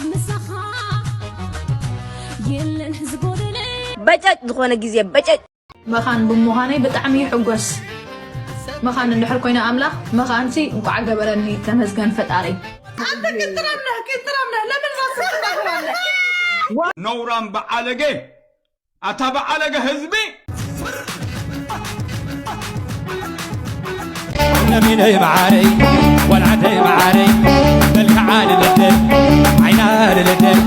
ምሳኻ የለን ዝጎደለ። በጨጭ ዝኾነ ግዜ በጨጭ። መኻን ብምዃነይ ብጣዕሚ ይሕጎስ። መኻን እንድሕር ኮይነ ኣምላኽ መኻንሲ እንቋዕ ገበረኒ፣ ተመስገን ፈጣሪ። አንተ ቅጥራም ነህ፣ ቅጥራም ነህ። ለምን ራስህ ትናገራለህ? ነውራም በዓለገ፣ ኣታ በዓለገ ህዝቢ። ነሚነይ መዓረይ፣ ወልዓደይ መዓረይ፣ መልክዓ ልልደይ፣ ዓይና ልልደይ።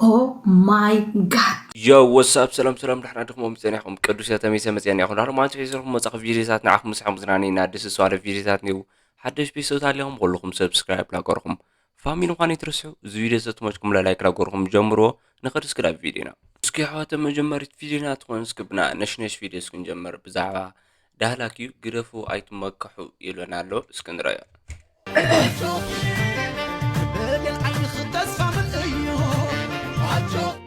Oh my God። ዮ፣ ወሳብ፣ ሰላም ሰላም፣ ዳሕና ድኹም መፅና ኢኹም? ቅዱስ እያ ተመይሰ መፅና ኢኹም? ዳሕና ማንቱ ሒዝኩም መፃኹ ቪዲዮታት ንዓኹም ምሳሕ ምዝናነይና ደስ ዝባለ ቪዲዮታት ነይሩ። ሓደሽ ቤተሰብ ታሊኹም ኩልኹም ሰብስክራይብ ላገርኹም ፋሚሊ ምዃን ይትረስዑ። እዚ ቪዲዮ ዘትመችኩም ላይክ ላገርኹም ጀምርዎ። ንኸድ እስኪ ናብ ቪዲዮና። እስኪ ኣሕዋተ መጀመሪት ቪዲዮና ትኾን እስኪ ብና ነሽነሽ ቪዲዮ እስኪ ንጀምር። ብዛዕባ ዳህላክ እዩ ግደፉ ኣይትመከሑ ይብለና ኣሎ። እስኪ ንረዮ።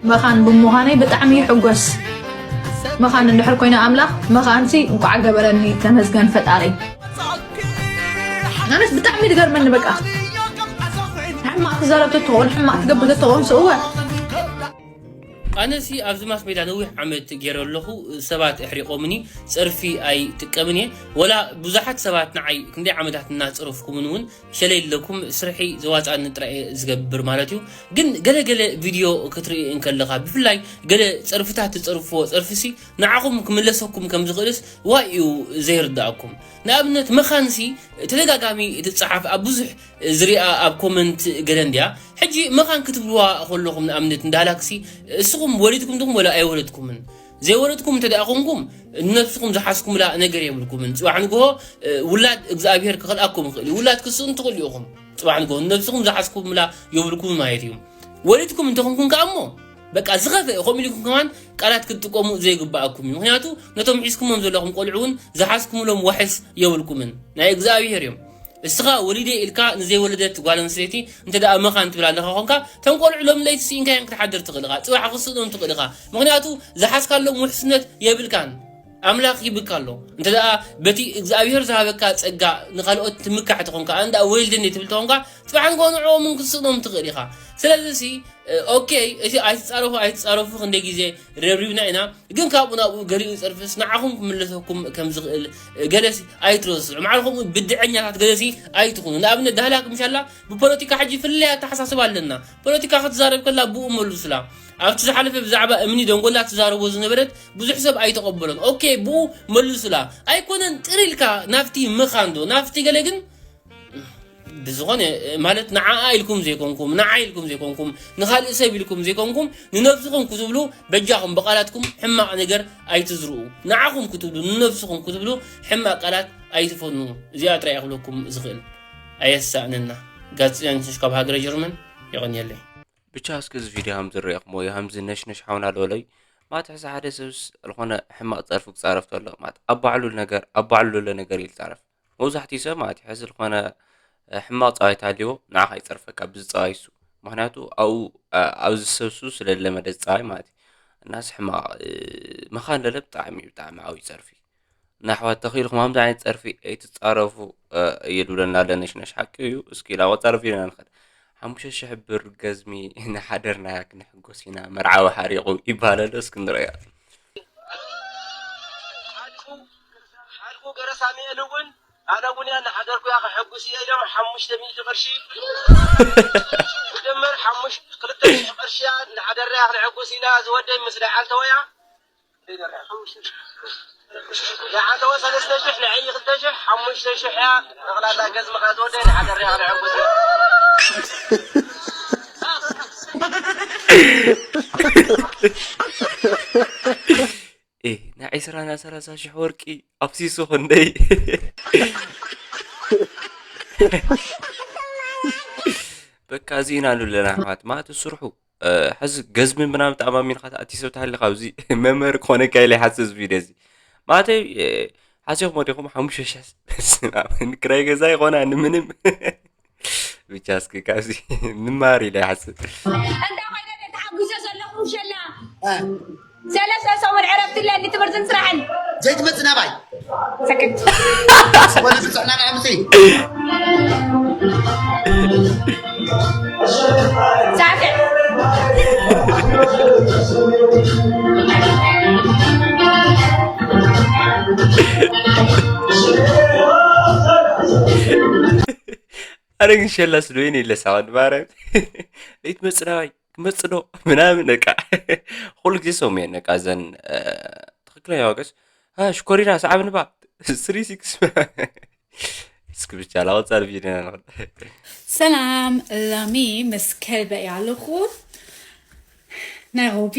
መኻን ብምዃነይ ብጣዕሚ ይሕጎስ። መኻን እንድሕር ኮይነ ኣምላኽ መኻንሲ እንቋዕ ገበረኒ፣ ተመስገን ፈጣሪ። ኣነስ ብጣዕሚ ዝገርመኒ በቃ፣ ሕማቕ ትዛረብ ተትኸውን፣ ሕማቕ ትገብር ተትኸውን፣ ሰውዋ። ኣነሲ ኣብዚ ማስ ሜዳ ነዊሕ ዓመት ገይረ ኣለኹ። ሰባት ኣሕሪቖምኒ፣ ጸርፊ ኣይጥቀምን እየ። ወላ ብዙሓት ሰባት ንዓይ ክንደይ ዓመታት እናጸረፍኩምን እውን ሸለይ ኣለኩም፣ ስርሒ ዘዋጻኒ ጥራይ እየ ዝገብር ማለት እዩ። ግን ገለ ገለ ቪድዮ ክትርኢ እንከለኻ፣ ብፍላይ ገለ ጸርፍታት ትጸርፍዎ ጸርፊሲ ንዓኹም ክምለሰኩም ከም ዝኽእልስ ዋይ እዩ ዘይርድኣኩም። ንኣብነት መኻንሲ ተደጋጋሚ ትጸሓፍ ኣብ ብዙሕ ዝሪኣ ኣብ ኮመንት ገለ እንድያ። ሕጂ መኻን ክትብልዋ ከለኹም ንኣብነት እንዳላክሲ እስኹም ወሊድኩም ድኹም ወላ ኣይወለድኩምን? ዘይወለድኩም እንተ ደኣ ኮንኩም ንነብስኹም ዝሓዝኩምላ ነገር የብልኩምን። ጽባሕ ንግሆ ውላድ እግዚኣብሔር ክኸልኣኩም ይኽእል እዩ። ውላድ ክትስእኑ ትኽእሉ ኢኹም። ጽባሕ ንግሆ ንነብስኹም ዝሓዝኩምላ የብልኩምን ማለት እዩ። ወሊድኩም እንተኾንኩም ከኣ እሞ በቃ ዝኸፍአ እዩ። ከምኡ ኢልኩም ከማን ቃላት ክትጥቀሙ ዘይግብኣኩም እዩ። ምኽንያቱ ነቶም ሒዝኩሞም ዘለኹም ቆልዑ እውን ዝሓዝኩምሎም ዋሕስ የብልኩምን። ናይ እግዚኣብሔር እዮም። እስኻ ወሊደ ኢልካ ንዘይወለደት ጓል ኣንስተይቲ እንተ ደኣ መኻን ትብል ኣለኻ ኾንካ፣ እቶም ቆልዑ ሎም ለይቲ ስኢንካዮም ክትሓድር ትኽእል ኢኻ። ጽባሕ ክትስእኖም ትኽእል ኢኻ። ምኽንያቱ ዝሓዝካሎም ውሕስነት የብልካን። ኣምላኽ ሂብካ ኣሎ። እንተ ደኣ በቲ እግዚኣብሔር ዝሃበካ ጸጋ ንኻልኦት ትምካሕ ተኾንካ፣ ኣነ ደኣ ወይልድኒ ትብል ተኾንካ፣ ጽባሕ ንግሆ ንዕኦም እውን ክትስእኖም ትኽእል ኢኻ። ስለዚሲ፣ እ፣ ኦኬ፣ እቲ ኣይትጻረፉ፣ ኣይትጻረፉ ክንደይ ግዜ ረብሪብና ኢና። ግን ካብኡ ናብኡ ገሊኡ ጸርፍስ ንዓኹም ክምለሰኩም ከም ዝኽእል፣ እ፣ ገለሲ ኣይትረስዑ። ማዕረ ከምኡ ብድዐኛታት ገለሲ ኣይትኹኑ። ንኣብነት ዳህላክ ምሻላ ብፖለቲካ ሕጂ ፍለይ ኣተሓሳስባ ኣለና። ፖለቲካ ክትዛረብ ከላ ብኡ መልሱላ። ኣብቲ ዝሓለፈ ብዛዕባ እምኒ ደንጎላ ትዛረቦ ዝነበረት ብዙሕ ሰብ ኣይተቐበሎን። ኦኬ፣ ብኡ መልሱላ። ኣይኮነን ጥር ኢልካ ናብቲ ምኻን ዶ፣ ናብቲ ገለ ግን ብዝኾነ ማለት ንዓኣ ኢልኩም ዘይኮንኩም፣ ንዓይ ኢልኩም ዘይኮንኩም፣ ንኻልእ ሰብ ኢልኩም ዘይኮንኩም፣ ንነብስኹም ክትብሉ በጃኹም ብቓላትኩም ሕማቕ ነገር ኣይትዝርኡ። ንዓኹም ክትብሉ፣ ንነብስኹም ክትብሉ ሕማቕ ቃላት ኣይትፈኑ። እዚኣ ጥራይ እየ ክብለኩም ዝኽእል። ኣየሳእነና። ጋዜጠኛ ነሽነሽ ካብ ሃገረ ጀርመን። የቐንየለይ። ብቻ እስኪ እዚ ቪድዮ ሃምዚ ርኢኹሞ እዩ፣ ሃምዚ ነሽነሽ ሓውና ልበለይ። ማለት ሕዚ ሓደ ሰብስ ዝኾነ ሕማቕ ጸርፊ ክጻረፍ ተሎ፣ ማለት ኣብ ባዕሉ ነገር፣ ኣብ ባዕሉ ዘሎ ነገር እዩ ዝጻረፍ። መብዛሕትኡ ሰብ ማለት እዩ፣ ሕዚ ዝኾነ፣ እ፣ ሕማቕ ጸባይ ተሃልይዎ ንዓኻ ይጸርፈካ፣ ብዚ ጸባይ እሱ። ምኽንያቱ ኣብኡ፣ እ፣ ኣብዚ ሰብ እሱ ስለ ዝለመደ እዚ ጸባይ ማለት እዩ። እናስ ሕማቕ፣ እ፣ መኻን ለለ ብጣዕሚ፣ ብጣዕሚ ዓብዩ ጸርፊ። ንኣሕዋት ተኺኢልኩም ከምዚ ዓይነት ጸርፊ ኣይትጻረፉ፣ እ፣ እየ ዝብለና ኣሎ ነሽነሽ። ሓቂ እዩ። እስኪ ናብ ቀጻሊ ቪድዮና ንኸድ። ሓሙሽተ ሽሕ ብር ገዝሚ ንሓደርና ክንሕጎስ ኢና፣ መርዓዊ ሓሪቑ ይበሃል ኣሎ። እስኪ ንርእዮ። ሓልፉ፣ ሓልፉ ገረ ሳሙኤል እውን ኣነ እውን እያ እናሓደርኩ እያ ከሐጉስ እየ ኢሎም ሓሙሽተ ሚእቲ ቅርሺ፣ ብድምር ሓሙሽ-፣ ክልተ ሽሕ ቅርሺ እያ እናሓደርና እያ ክነሐጉስ ኢና። ዝወደይ ምስ ደሓልተወ እያ። ደሓንተወ ሰለስተ ሽሕ ንዐይ ክልተ ሽሕ ሓሙሽተ ሽሕ እያ። ጠቕላላ ገዝምኻ ዝወደ ንሓደር እያ ክነሐጉስ። እ፣ ናይ ዕስራ ናይ ሰላሳ ሽሕ ወርቂ ኣፍሲሱ ክንደይ? በቃ እዚ ኢና ንብለና ኣሕዋት፣ ማለት ስርሑ። እ፣ ሕዚ ገዝሚ ምናምን ተኣማሚንካ ትኣቲ ሰብ ተሃልኻ ኣብዚ መምህር ክኾነካ ኢለ ይሓስብ እዚ ቪድዮ እዚ። ማለተይ፣ እ፣ ሓሲኹም ወዲኹም ሓሙሽተ ሽሕ በስመ ኣብ፣ ንክራይ ገዛ ይኾና ንምንም። ብቻ እስኪ ካብዚ ንማር ኢለ ይሓስብ። እንዳ ኾይነ ተሓጒሰ ዘለኹ ምሸላ። እ። ሰለስተ ሰሙን ዕረፍቲ ኣለኒ ትምህርትን ስራሕን። ዘይትመጽእ ናባይ? ሰክት። ወላ ብፅዕና ናይ ኣምፅኢ። ሳዕስዕ። ኣረ ግን ሸላስ ዶይን የለ ሳወን ማርያም ለይት መጽናዋይ ክመጽዶ ምናምን በቃ ኩሉ ግዜ ሰው ሜን በቃ ዘን ትክክለኛ ዋገስ ሽኮሪና ሰዓብ ንባ ስሪ ሲክስ እስኪ ብቻ ላወጻ ቪዲዮ ናልኩ። ሰላም ላሚ ምስ ከልበ ያለኹ ናይሮቢ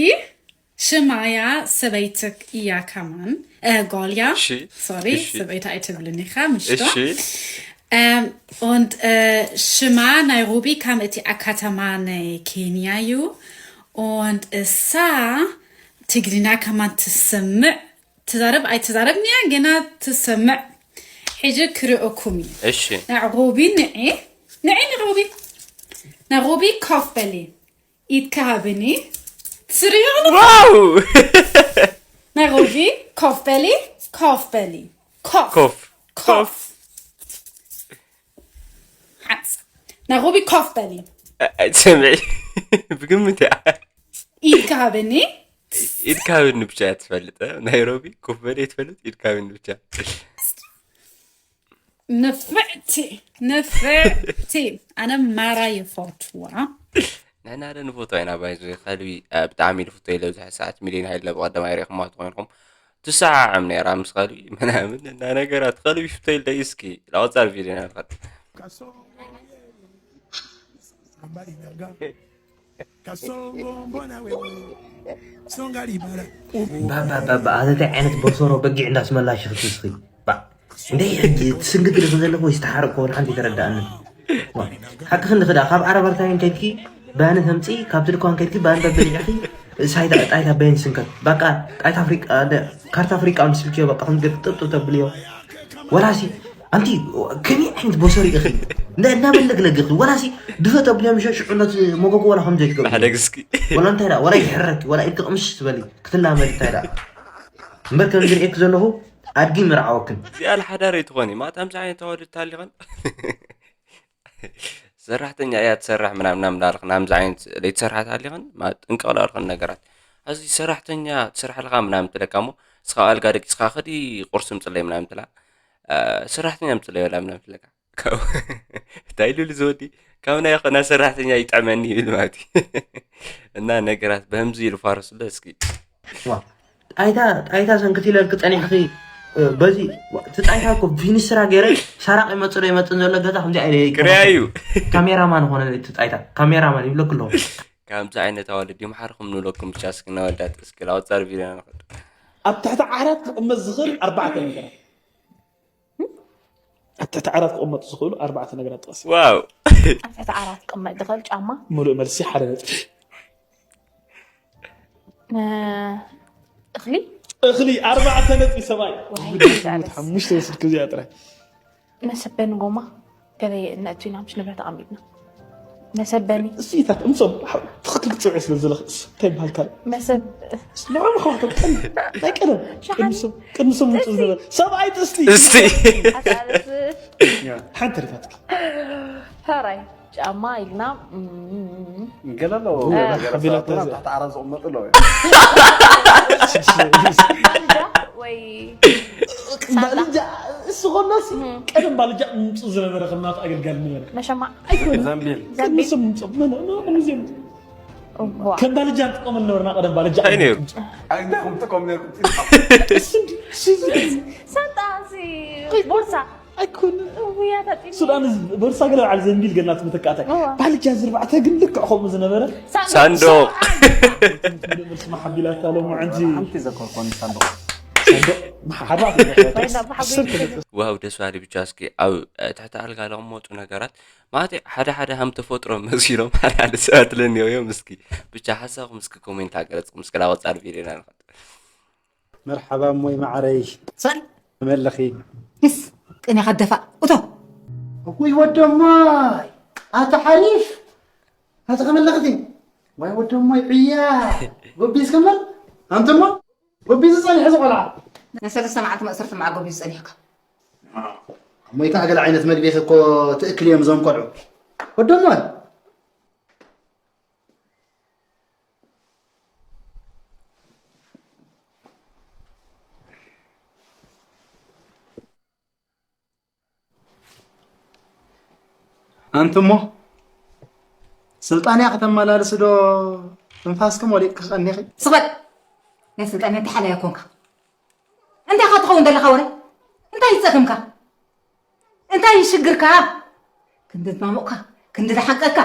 ሽማያ ሰበይትክ እያ ከማን ጓልያ እሺ፣ ሶሪ እሺ። ሰበይታ ኣይትብልን ኢኻ ምሽቶ እሺ Ähm, und äh, ሽማ ናይሮቢ ካብ እቲ ኣካተማ ናይ ኬንያ እዩ። Und እሳ ትግርኛ ከማን ትሰምዕ ትዛረብ ኣይትዛረብ ንያ ገና ትሰምዕ። ሕጂ ክርእኩም እዩ። እሺ ናይሮቢ ንዒ ንዒ ናይሮቢ ናይሮቢ ኮፍ በሊ ኢድካ ሃብኒ ትስርዮ ዋው ናይሮቢ ኮፍ በሊ ኮፍ በሊ ኮፍ ኮፍ ኮፍ ሓንሳ ናይሮቢ ኮፍ በሊ ሰምዒ ብግምት እያ ኢድካ ሃብኒ ኢድካ ብኒ ብቻ እያ ትፈልጥ ናይሮቢ ኮፍ በሊ ትፈልጥ ኢድካ ብኒ ብቻ ንፍዕቲ ንፍዕቲ ኣነ ማራ ይፈትዋ ንሕና ደ ንፎቶ ኢና ባይዞ ከልቢ እ፣ ብጣዕሚ ንፍቶ ኢለ ብዙሕ ሰዓት ሚሊዮን ሃይለ ብቀደማይ ሪኢኹማ ትኾንኩም ትሰዓዓም ነራ ምስ ከልቢ ምናምን እና ነገራት ከልቢ ፍቶ ኢለ እስኪ ላወፃር ቪዲዮ ናልከት Kasongo mbona wewe songa libala ባባባባ ኣተታይ ዓይነት ቦሶሮ በጊዕ እንዳስመላሽ ክትስኺ እንደ ሕጂ ትስንግግድ ዘለኹ ወይ ዝተሓርቅ ከሆን ሓንቲ ተረዳእኒ ሓቂ ክንዲ ክዳ ካብ ዓረብ ኣርታይን ከድኪ ባኒ ተምፂ ካብ ትልኳን ከድኪ ባኒ በበሊዕኺ ሳይታ ጣይታ በይን ስንከት በቃ ጣይታ ኣፍሪቃ ካርታ ኣፍሪቃ ምስ ስልክዮ በቃ ክንገድ ጥብጥብ ተብልዮ ወላሲ ኣንቲ ከመይ ዓይነት ቦሶሪ ኢኺ እንዳ እናበለግለግኺ ወላሲ ድፈ ተብልዮም ሸሽዑነት መጎጎ ወላ ከም ዘይትገብሪ ብሓደግ እስኪ ወላ እንታይ ደኣ ወላ ይሕረኪ ወላ ኢልኪ ቅምሽ ትበሊ ክትላመድ እንታይ ደኣ እምበር ከም ዝርእየኪ ዘለኹ ኣድጊ ምርዓወክን እዚኣ ሓዳር ኣይትኾኒ ማታ ምዚ ዓይነት ተዋልድ ታሊኸን ሰራሕተኛ እያ ትሰርሕ ምናምን ምናምን ዳርክ ናምዚ ዓይነት ለይትሰርሓ ታሊኸን ጥንቀቕ ዳርክን ነገራት ኣዚ ሰራሕተኛ ትሰርሓልካ ምናምን ትለካ እሞ እስኻ ኣልጋ ደቂስካ ከዲ ቁርሲ ምፅለይ ምናምን ትላ ሰራሕተኛ ምፅለይ ወላ ምናምን ትለካ እንታይ ኢሉ ዝወዲ ካብ ናይ ኮና ሰራሕተኛ ይጠመኒ ይብል ማለት እዩ እና ነገራት በህምዚ ኢሉ ፋረስሎ እስኪ ጣይታ ጣይታ ሰንክት ኢለልክ ጸኒሕኺ በዚ እቲ ጣይታ እኮ ፊኒስትራ ገይረ ሰራቕ ይመጽእ ዶ ይመጽእ ዘሎ ገዛ ከምዚ ኣይደ ክሪያ እዩ ካሜራማን ኾነ እቲ ጣይታ ካሜራማን ይብለክ ኣለኹ ከምዚ ዓይነት ኣዋልድ ይምሓርኩም ንብለኩም ብቻ እስኪ እናወዳት እስኪ ላወፃር ቪድዮ ንኽእል ኣብ ትሕቲ ዓራት ክቕመጥ ዝኽእል ኣርባዕተ ነገራት ኣብ ትሕቲ ዓራት ክቕመጡ ዝኽእሉ ኣርባዕተ ነገራት ጥቐስ ዋው ኣብ ትሕቲ ዓራት ክቕመጥ ዝኽእል ጫማ ሙሉእ መልሲ ሓደ ነጥቢ እ፣ እኽሊ እኽሊ ኣርባዕተ ነጥቢ ሰብኣይ ዋይ፣ ጉድ ሓሙሽተ ወስድኩ እዚኣ ጥራይ መሰበኒ ጎማ ገለ ነእቱ ኢና ምስ ንብረት ኣቐሚጥና መሰበኒ እስታት እምሶም ትኽክል ክትፅውዒ ስለ ዘለኽስ እንታይ ይበሃል ካልእ መሰብ ንዕኦም ከዋክብ ቀን ናይ ቀደም ቅድምሶም ቅድምሶም ምፅእ ዝነበረ ሰብኣይ ጥስቲ እስቲ ኣሳልፍ ሓንቲ ሪፋትኪ ሕራይ ጫማ ኢልና እም፣ ገለ ኣለዎ ሓቢላታ እዚኣ። ታሕቲ ዓራት ዝቕመጡ ኣለዎ ባልጃ ወይ ባልጃ እሱ ኮኖስ ቀደም ባልጃ ምፅእ ዝነበረ ከምናት ኣገልጋል ነበረ መሸማ ዘንቢል ዘንቢል ቅድምሶም ምፅእ መን መን እዚኦም እዋ ከም ባልጃ ንጥቀመሉ ነበርና ቀደም ባልጃ እንታይ ነይሩ? ኣይንዳኹም ትቆም ነርኩም እሱ እንዲ እሱ እዚ ሳንጣ ሲ ቦርሳ ኣይኮነ እውያ ተጢ ሱዳን ቦርሳ ገለ በዓል ዘንቢል ገና ትምተካእታ እዋ። ባልጃ ዝርባዕተ ግን ልክዕ ከምኡ ዝነበረ ሳንዶ ስማ ሓቢላታ ሎምዓንቲ ሓንቲ ዘከርኮኒ ሳንዶ ሓባት ዋው ደስ ባሃሊ ብቻ እስኪ ኣብ ትሕቲ ኣልጋ ለቕመጡ ነገራት ማለት ሓደ ሓደ ሃም ተፈጥሮ መሲሎም ሓደ ሓደ ሰባት ለኒዮ እዮም እስኪ ብቻ ሓሳብኩም እስኪ ኮሜንት ኣገለፅኩም እስኪ ላወፃር ቪድዮና ንኸጥ መርሓባ እሞይ ማዓረይ ሰል መለኺ ስ ቅኔኻ ደፋእ እቶ እኩይ ወደማይ ኣታ ሓሪፍ ኣታ ከመለኽቲ ዋይ ወደማይ ዕያ ጎቢዝ ከመል ኣንተሞ ጎቢዝ ጸኒሐ ዝቆልዓ ንሰለስተ መዓልቲ መእሰርቲ መዓ ጎቢዝ ጸኒሕካ እሞይ ከዓ ገለ ዓይነት መግቢ እኮ ትእክል እዮም እዞም ቆልዑ ወደማይ ኣንቲ እሞ ስልጣንያ ከተመላልሲ ዶ ትንፋስኪ ሞሊቕኪ ቀኒኺ? ስቕ በል። ናይ ስልጣንያ እንታይ ሓላያ ኮንካ? እንታይ ኢኻ ትኸውን ዘለኻ ወረ? እንታይ ይጸገምካ? እንታይ ይሽግርካ? ክንዲ ዝማሙቕካ፣ ክንዲ ዝሓንቀካ፣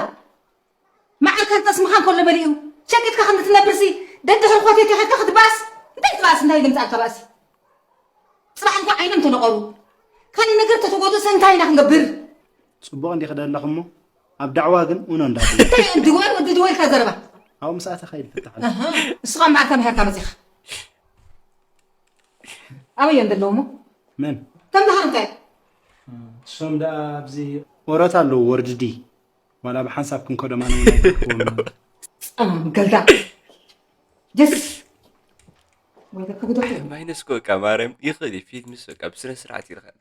መዓርካን ጠስምኻን ከሎ መሊኡ ሸቂጥካ ክንዲ ትነብርሲ፣ ደድሕሪ ኮቴቴ ከድካ ክትበኣስ። እንታይ ትበኣስ? እንታይ ልምጻልካ ባእሲ? ጽባሕ እንኳ ዓይኖም ተነቐሩ፣ ካልእ ነገር ተተጎዱሰ እንታይ ኢና ክንገብር? ጽቡቕ እንዲኺ ደለኺ እሞ ኣብ ዳዕዋ ግን ኡኖ እንዳትብሊ። እንታይ ድወል ወዲ ድወልካ ዘረባ? ኣብኡ ምስ ኣተኻ ይፍታሕ። ኣሃ፣ ንስኻ እምበኣር ተማሂርካ መጺኻ። ኣበይ እዮም ዘለዉ እሞ? መን? ተምሃር እንታይ? እሶም ደኣ ኣብዚ ወረት ኣለዉ፣ ወርድ ዲ። ዋላ ብሓንሳብ ክንከዶም ኣነ እውን ኣይረክቦም። ጸማም ገልዳ። ጀስስ። ወይ ከብዶ። ማይነስ እኮ በቃ ማርያም ይኽእል እዩ፣ ፊልምስ በቃ ብስነ ስርዓት ይርኸብ።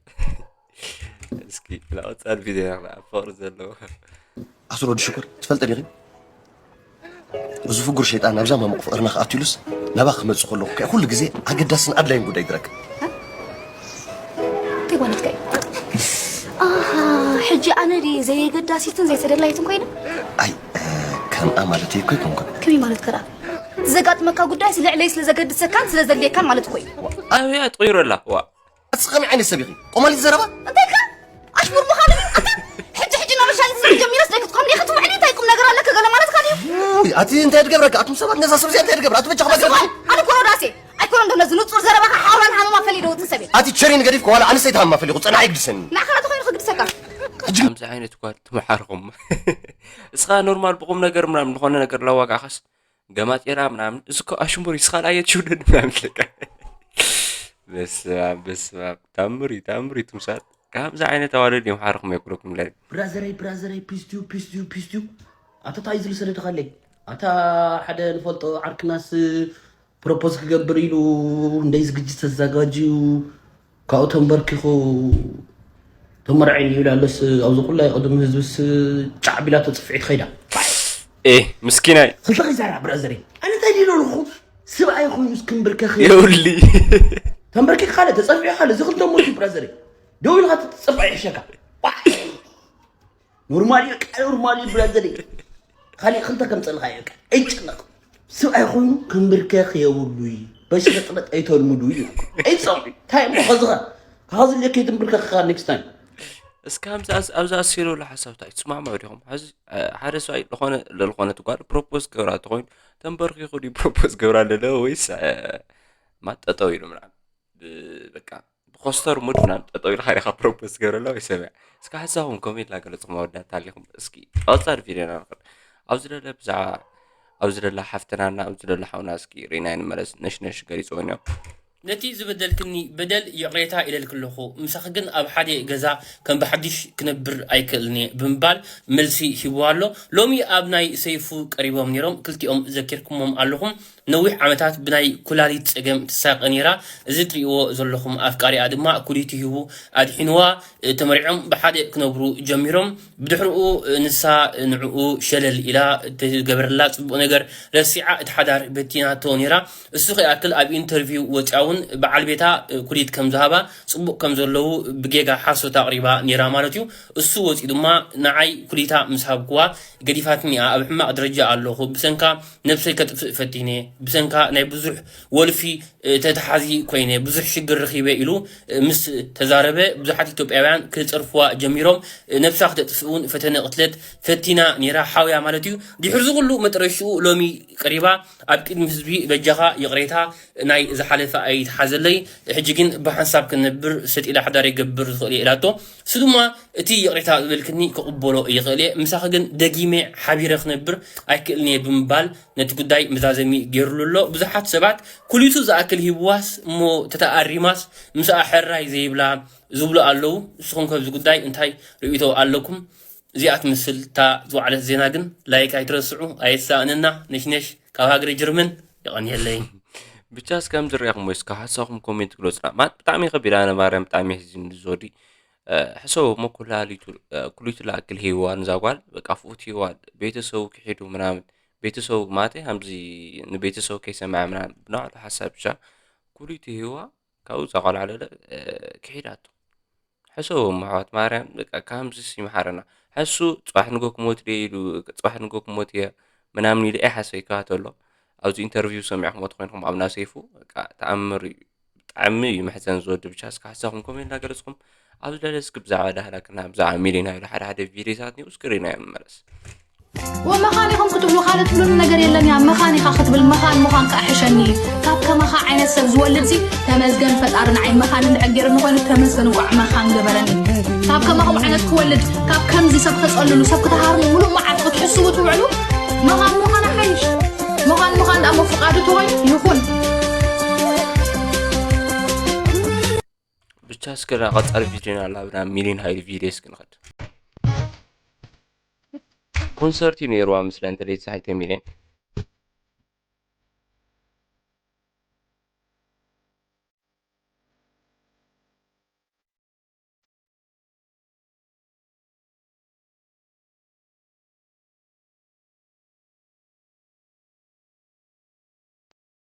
እስኪ ላወፃል ቪድዮ ኢና ፍቕሪ ዘለዎ። ኣስር ወዲ ሽኮር ትፈልጢ ዲኺ? እዚ ፍጉር ሸይጣን ናብዛ ማሙቕ ፍቕርና ክኣቱ ኢሉስ ናባ ክመጽእ ከለኹ ከኣ ኩሉ ግዜ ኣገዳስን ኣድላይን ጉዳይ ይድረክ። እንታይ ማለትካ እዩ? ኣሃ፣ ሕጂ ኣነ ድየ ዘየገዳሲትን ዘይተደላይትን ኮይነ? ኣይ፣ እ፣ ከምኣ ማለተይ እኮ ኣይኮንኩን። ከመይ ማለትካ ደኣ? ዘጋጥመካ ጉዳይስ ልዕለይ ስለ ዘገድሰካን ስለ ዘድልየካን ማለት እኮ እዩ። ኣበይ እያ ትቕይሮ ኣላ? ዋ። ኣቲ ከመይ ዓይነት ሰብ ኢኺ? ቆማሊት ዘረባ? እንታይ ኢልካ? ኣሽሙር ምዃኑ ድዩ? ኣታ ሕጂ ሕጂ ናብ መሻይን ዝብል ጀሚረስ ደይ ክትኮን ዲኺ ትውዕሊ? እንታይ ቁም ነገር ኣለካ? ገለ ማለትካ ድዩ? ውይ፣ ኣቲ እንታይ ትገብረካ? ኣቱም ሰባት ነዛ ሰብ እዚኣ እንታይ ትገብራ? ኣቲ በጃኹም ኣገርምኒ። ኣነ እኮ ሮዳሴ ኣይኮነን ዶ ነዚ ንጹር ዘረባኻ ሓውራን ሃመማ ፈሊደዎ ትሰብ እየ። ኣቲ ቸሪን ገዲፍኩ ዋላ ኣንስተይቲ ሃመማ ፈሊኹ ጸናሕ ይግድሰኒ። ንዓኻ ናቱ ኮይኑ ክግድሰካ። ሕጂ ከምዚ ዓይነት ጓል ትመሓርኹም። እስኻ ኖርማል ብቁም ነገር ምናምን ዝኾነ ነገር ላዋጋዕኻስ ገማጤራ ምናምን እዚ እኮ ኣሽሙር እዩ፣ እስኻ ላየት ሽውደድ ምናምን ትለካ። በስመ ኣብ በስመ ኣብ። ታምር እዩ ታምር እዩ ትምሳል። ከምዚ ዓይነት ኣዋልድ እዮም ሓርኹም የብለኩም ላይ። ብራዘረይ ብራዘረይ ፒስ ቲዩ ፒስ ቲዩ ፒስ ቲዩ። ኣታ ታይ ዝሉ ሰደድኻለይ? ኣታ ሓደ ንፈልጦ ዓርክናስ ፕሮፖዝ ክገብር ኢሉ እንደይ ዝግጅት ተዘጋጅዩ ካብኡ ተንበርኪኹ ተመርዐኒ ይብል ኣሎስ ኣብዚ ኩላይ ቅድሚ ህዝብስ ጫዕ ቢላ ተፅፍዒ ትኸይዳ። ኤ ምስኪናይ ክልተ ኸይዛራ ብራዘረይ ኣነ እንታይ ዲሎ ኣለኹ? ስብኣይ ኮይኑ እስክንብርከኽ የውሊ ተንበርኪኽ ካለ ተፀፍዒ ካለ እዚ ክልተ ሞት እዩ ብራዘረይ። ደው ኢልካ ተፀፍዒ ይሕሸካ። ኖርማል እዩ ቃ ኖርማል እዩ ብራዘር እዩ። ካሊእ ክልተ ከምፀልካ እዩ ቃ ኣይጨነቕ። ስብኣይ ኮይኑ ክንብርከኽ የብሉይ። በሽረጥረጥ ኣይተልምዱ እዩ ኣይፀውዒ እንታይ እሞ ከዝኻ ካዚ ልክ ይትንብርከኻ ኔክስት ታይም። እስከ ኣብዚ ኣብዚ ኣስፊረሉ ሓሳብ እንታይ ትስማዕምዑ ዲኹም? ሕዚ ሓደ ሰብኣይ ዝኾነ ለልኾነት ጓል ፕሮፖዝ ክገብራ ተኾይኑ ተንበርኪኹ ድዩ ፕሮፖዝ ገብራ ለለ ወይስ ማጠጠው ኢሉ ምናምን በቃ ብኮስተር ሙድ ምናምን ጠጠው ኢልካ ዲኻ ፕሮፖዝ ትገብረላ ወይ ሰብ እያ? እስከ ሓሳብኩም ኮሜንት ላገለፅኩም ኣወዳት ታሊኹም እስኪ ኣውፃድ ቪድዮና ንኽድ ኣብዚ ደለ ብዛዕባ ኣብዚ ደላ ሓፍትናና ኣብዚ ደላ ሓውና እስኪ ርኢና ይንመለስ ነሽነሽ ገሊፅዎ እኒኦ ነቲ ዝበደልክኒ በደል ይቕሬታ ኢለልኪ ኣለኹ፣ ምሳኺ ግን ኣብ ሓደ ገዛ ከም ብሓድሽ ክነብር ኣይክእልን እየ ብምባል መልሲ ሂብዋ ኣሎ። ሎሚ ኣብ ናይ ሰይፉ ቀሪቦም ነይሮም፣ ክልቲኦም ዘኪርኩሞም ኣለኹም። ነዊሕ ዓመታት ብናይ ኩላሊት ጸገም ትሳቐ ነይራ። እዚ ትርእይዎ ዘለኹም ኣፍቃሪኣ ድማ ኩሊቱ ሂቡ ኣድሒንዋ። ተመሪዖም ብሓደ ክነብሩ ጀሚሮም። ብድሕርኡ ንሳ ንዕኡ ሸለል ኢላ እቲ ዝገበረላ ጽቡቕ ነገር ረሲዓ እቲ ሓዳር በቲናቶ ነይራ። እሱ ከይኣክል ኣብ ኢንተርቪው ወጺኣ እውን በዓል ቤታ ኩሊት ከም ዝሃባ ጽቡቕ ከም ዘለዉ ብጌጋ ሓሶት ኣቕሪባ ነይራ ማለት እዩ። እሱ ወጺኡ ድማ ንዓይ ኩሊታ ምስ ሃብክዋ ገዲፋትኒ እያ፣ ኣብ ሕማቕ ደረጃ ኣለኹ፣ ብሰንካ ነብሰይ ከጥፍእ ፈቲነ፣ ብሰንካ ናይ ብዙሕ ወልፊ ተተሓዚ ኮይነ፣ ብዙሕ ሽግር ረኺበ ኢሉ ምስ ተዛረበ ብዙሓት ኢትዮጵያውያን ክጸርፍዋ ጀሚሮም። ነብሳ ክተጥፍእ እውን ፈተነ ቅትለት ፈቲና ነይራ፣ ሓውያ ማለት እዩ። ድሕሪ እዚ ኩሉ መጥረሽኡ ሎሚ ቀሪባ ኣብ ቅድሚ ህዝቢ በጃኻ ይቕሬታ ናይ ዝሓለፈ ኣይትሓዘለይ፣ ሕጂ ግን ብሓንሳብ ክንነብር ሰጥ ኢለ ሓዳር ይገብር ዝኽእል እየ ኢላቶ። እሱ ድማ እቲ ይቕሬታ ዝበልክኒ ክቕበሎ ይኽእል እየ፣ ምሳኺ ግን ደጊመ ሓቢረ ክነብር ኣይክእልን እየ ብምባል ነቲ ጉዳይ መዛዘሚ ገይሩሉ ኣሎ። ብዙሓት ሰባት ኩሊቱ ዝኣክል ሂብዋስ እሞ ተተኣሪማስ ምስኣ ሕራይ ዘይብላ ዝብሉ ኣለዉ። ንስኹም ከብዚ ጉዳይ እንታይ ርእይቶ ኣለኩም? እዚኣ ትመስል እታ ዝወዓለት ዜና ግን ላይክ ኣይትረስዑ ኣየሳእነና። ነሽነሽ ካብ ሃገረ ጀርመን የቐንየለይ። ብቻስ ከም ዝረኣኹም ወይስ ካብ ሓሳኹም ኮሜንት ግለጹና። ማለት ብጣዕሚ ከቢድ ኣነ ማርያም ብጣዕሚ የሕዝን ዝወዲ ሕሰቡ እሞ ኩላሊቱ ኩሊቱ ላክል ሂዋ ንዛ ጓል በቃ ፍኡት ሂዋ ቤተሰቡ ክሒዱ ምናምን ቤተሰቡ ማለት ከምዚ ንቤተሰቡ ከይሰምዐ ምናምን ብናዕሉ ሓሳብ ብቻ ኩሊቱ ሂዋ ካብኡ እዛ ቆልዓ ለለ ክሒዳቶ ሕሰቡ እሞ ኣሕዋት ማርያም፣ በቃ፣ ከምዚስ ይምሓረና። ሕሱ ጽባሕ ንጎ ክሞት ድየ ኢሉ፣ ጽባሕ ንጎ ክሞት እየ ምናምን ኢሉ ኣይሓሰብ ይከታተሎ። ኣብዚ ኢንተርቪው ሰሚዕኩሞ ተኾይንኩም ኣብ ናሰይፉ፣ በቃ፣ ተኣምር እዩ። ብጣዕሚ እዩ መሕዘን ዝወዲ። ብቻ እስከ ሓሳብኩም ኮሜንት እናገለጽኩም፣ ኣብ ዝለለ እስኪ ብዛዕባ ዳህላክና፣ ብዛዕባ ሚሊዮን ሃይሉ ሓደ ሓደ ቪዲዮታት እኒኡ፣ እስክሪን እየ መመለስ። ወመኻን ኢኹም ክትብሉ ካልእ ትብሉኒ ነገር የለን። ያ መኻን ኢኻ ክትብል፣ መኻን ምዃን ከዓ ሕሸኒ እዩ። ካብ ከማኻ ዓይነት ሰብ ዝወልድ ሲ ተመስገን ፈጣሪ። ንዓይ መኻን እንድሕር ገይሩኒ ኮይኑ ተመስገን፣ እንቋዕ መኻን ገበረኒ። ካብ ከማኹም ዓይነት ክወልድ፣ ካብ ከምዚ ሰብ ክተጸልሉ፣ ሰብ ክተሃርሙ፣ ሙሉእ መዓልቲ ክትሕስቡ ትውዕሉ፣ መኻን ምዃን ሓይሽ። መኻን ምዃን ደኣ ፍቓዱ ተኾይኑ ይኹን። ብቻ እስከ ናብ ቀጻሊ ቪድዮና ኣላ ናብ ሚሊዮን ሃይሉ ቪድዮ እስኪ ንኸድ። ኮንሰርት እዩ ነይርዋ ምስለን ተለይቲ ሳሒተ ሚሊዮን።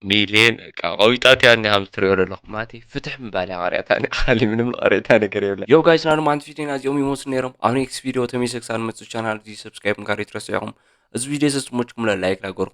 ሚሊዮን በቃ ቀዊጣት እያ እኒኣ፣ ከም ትሪኦ ዘለኹም ማለት እዩ። ፍትሕ ምባል እያ ቀሪዕታ እኒኣ፣ ካሊእ ምንም ዝቐሪዕታ ነገር የብላ። ዮ ጋይስ፣ ናሉ ማንት ቪድዮና እዚኦም ይመስሉ ነይሮም። ኣብ ኔክስት ቪድዮ ተመልሰ ክሳብ ንመጽእ ቻናል እዚ ሰብስክራይብ ምግባር ኣይትረስዑ ኢኹም። እዚ ቪድዮ ዘስሞችኩም ላይክ ዳገርኩም